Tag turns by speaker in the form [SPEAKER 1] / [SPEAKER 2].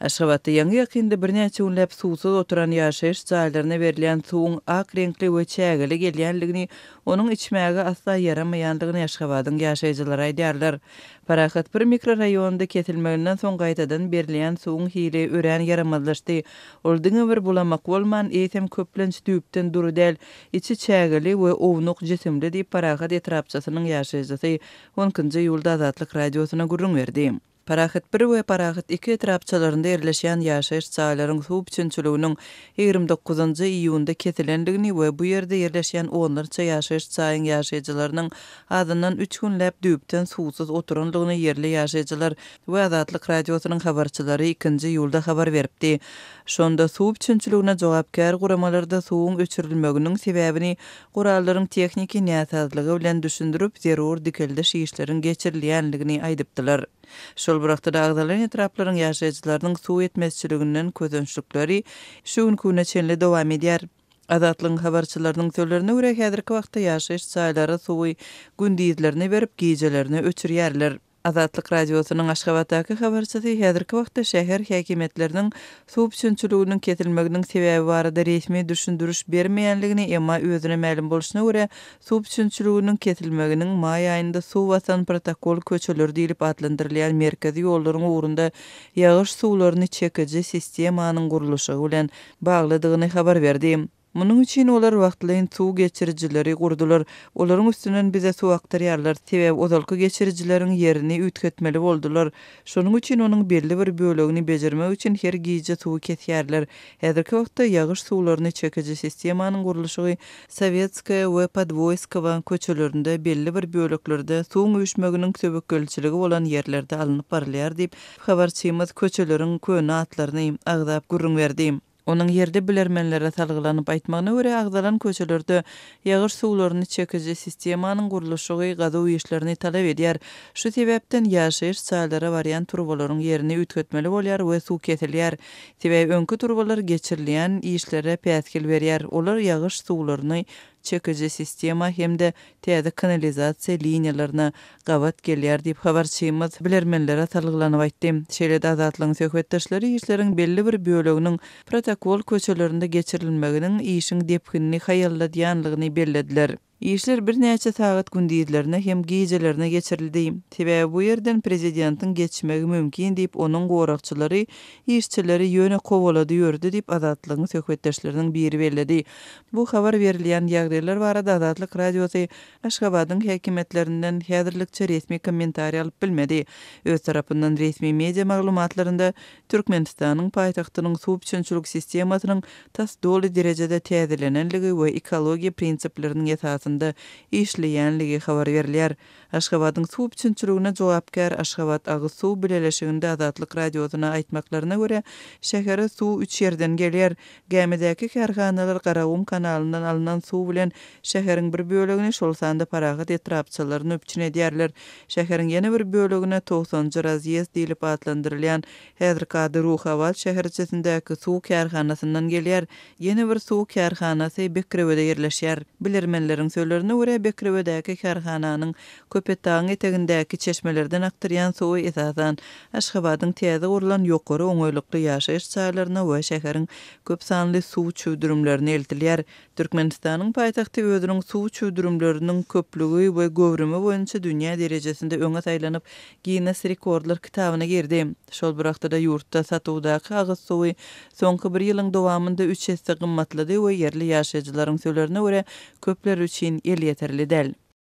[SPEAKER 1] Aşgabatda ýaňy-ýakynda birnäçe günläp suwsuz oturan ýaşaýyş jaýlaryna berilýän suwuň ak reňkli we çägeli gelýändigini, onuň içmäge asla ýaramaýandygyny Aşgabadyň ýaşaýjylary aýdýarlar. Parahat bir mikroraýonynda kesilmeginden soň gaýtadan berilýän suwuň hili örän ýaramazlaşdy. Ol diňe bir bulamak bolman, eýsem köplenç düýpden dury däl, içi çägeli we ownuk jisimli diýip, Parahat etrapçasynyň ýaşaýjysy on ikinji iýulda Azatlyk Radiosyna gürrüň berdi. Parahat bir we Parahat iki etrapçalarynda ýerleşýän ýaşaýyş jaýlaryň suw üpjünçiliginiň 29 iýunda kesilendigini we bu ýerde ýerleşýän onlarça ýaşaýyş jaýyň ýaşaýjylarynyň azyndan üç günläp düýpden suwsuz oturandygyny ýerli ýaşaýjylar we Azatlyk Radiosynyň habarçylary ikinji iýulda habar beripdi. Şonda suw üpjünçiligine jogapkär guramalarda suwuň öçürilmeginiň sebäbini gurallaryň tehniki näsazlygy bilen düşündirip, zerur dikeldiş işleriň geçirilýändigini aýdypdylar. Şol bir wagtda-da agzalan etraplaryň ýaşaýjylarynyň suw ýetmezçiliginden kösençlikleri şu günki güne çenli dowam edýär. Azatlygyň habarçylarynyň sözlerine görä, häzirki wagtda ýaşaýyş jaýlara suwy gündizlerine berip, gijelerine öçürýärler. Azatlyk Radiosynyň Aşgabatdaky habarçysy häzirki wagtda şäher häkimiýetleriniň suw üpjünçiliginiň kesilmeginiň sebäbi barada resmi düşündiriş bermeýänligini, emma özüne mälim bolşuna görä, suw üpjünçiliginiň kesilmeginiň maý aýynda suw basan protokol köçeleri diýlip atlandyrylýan merkezi ýollaryň ugrunda ýagyş suwlaryny çekiji sistemanyň gurluşygy bilen baglydygyny habar berdi. Munuň üçin olar wagtlaýyn suw geçirijileri gurdular. Olaryň üstünden bize suw akdyrýarlar. Sebäbi ozalky geçirijileriň ýerini üýtgetmeli boldular. Şonuň üçin onuň belli bir bölegini bejermek üçin her gije suwy kesýärler. Häzirki wagtda ýagyş suwlaryny çekiji sistemanyň gurluşygy Sowetskaýa we Podwoýskowa köçelerinde belli bir böleklerde suwuň üýşmeginiň töwekgelçiligi bolan ýerlerde alnyp barylýar diýip, habarçymyz köçeleriň köne atlaryny agzap gürrüň berdi. Onuň ýerli bilermenlere salgylanyp aýtmagyna görä, agzalan köçelerde ýagyş suwlaryny çekiji sistemanyň gurluşygy gazuw işlerini talap edýär. Şu sebäpden ýaşaýyş jaýlara barýan turbalaryň ýerini üýtgetmeli bolýar we suw kesilýär. Sebäbi öňki turbalar geçirilýän işlere päsgel berýär, olar ýagyş suwlaryny çekiji sistema hem-de täze kanalizasiýa liniýalaryna gabat gelýär diýip, habarçymyz bilermenlere salgylanyp aýtdy. Şeýle-de Azatlygyň söhbetdeşleri işleriň belli bir böleginiň protokol köçelerinde geçirilmeginiň işiň depginini haýalladýanlygyny bellediler. Işler birnäçe sagat gündizlerine hem gijelerine geçirildi. Sebäbi bu ýerden prezidentiň geçmegi mümkin diýip, onuň goragçylary işçileri ýöne kowalady ýördi diýip, Azatlygyň söhbetdeşleriniň biri belledi. Bu habar berilýän ýagdaýlar barada Azatlyk Radiosy Aşgabadyň häkimiýetlerinden häzirlikçe resmi kommentariý alyp bilmedi. Öz tarapyndan resmi media maglumatlarynda Türkmenistanyň paýtagtynyň suw üpjünçilik sistemasynyň tas doly derejede täzelenenligi we ekologiýa prinsipleriniň esasynda işleýänligi habar berilýär. Aşgabadyň suw üpjünçiligine jogapkär Aşgabat agyz suw bileleşiginde Azatlyk Radiosyna aýtmaklaryna görä, şähere suw üç ýerden gelýär. Gämidäki kärhanalar Garagum kanalyndan alnan suw bilen şäheriň bir bölegini, şol sanda Parahat etrapçalaryny üpjün edýärler. Şäheriň ýene bir bölegine Togsanjy razýezd diýlip atlandyrylýan, häzirki ady Ruhabat şäherçesindäki suw kärhanasyndan gelýär. Ýene bir suw kärhanasy Bekrewede ýerleşýär. Bilermenleriň sözlerine görä, Bekrewedäki kärhananyň Köpetdagyň etegindäki çeşmelerden akdyrýan suwy esasan Aşgabadyň täze gurlan ýokary oňaýlykly ýaşaýyş jaýlaryna we şäheriň köp sanly suw çüwdürimlerine eltilýär. Türkmenistanyň paýtagty özüniň suw çüwdürimleriniň köplügi we göwrümi boýunça dünýä derejesinde öňe saýlanyp, Ginnes rekordlar kitabyna girdi. Şol bir wagtda-da ýurtda satuwdaky agyz suwy soňky bir ýylyň dowamynda üç esse gymmatlady we ýerli ýaşaýjylaryň sözlerine görä, köpler üçin elýeterli däl.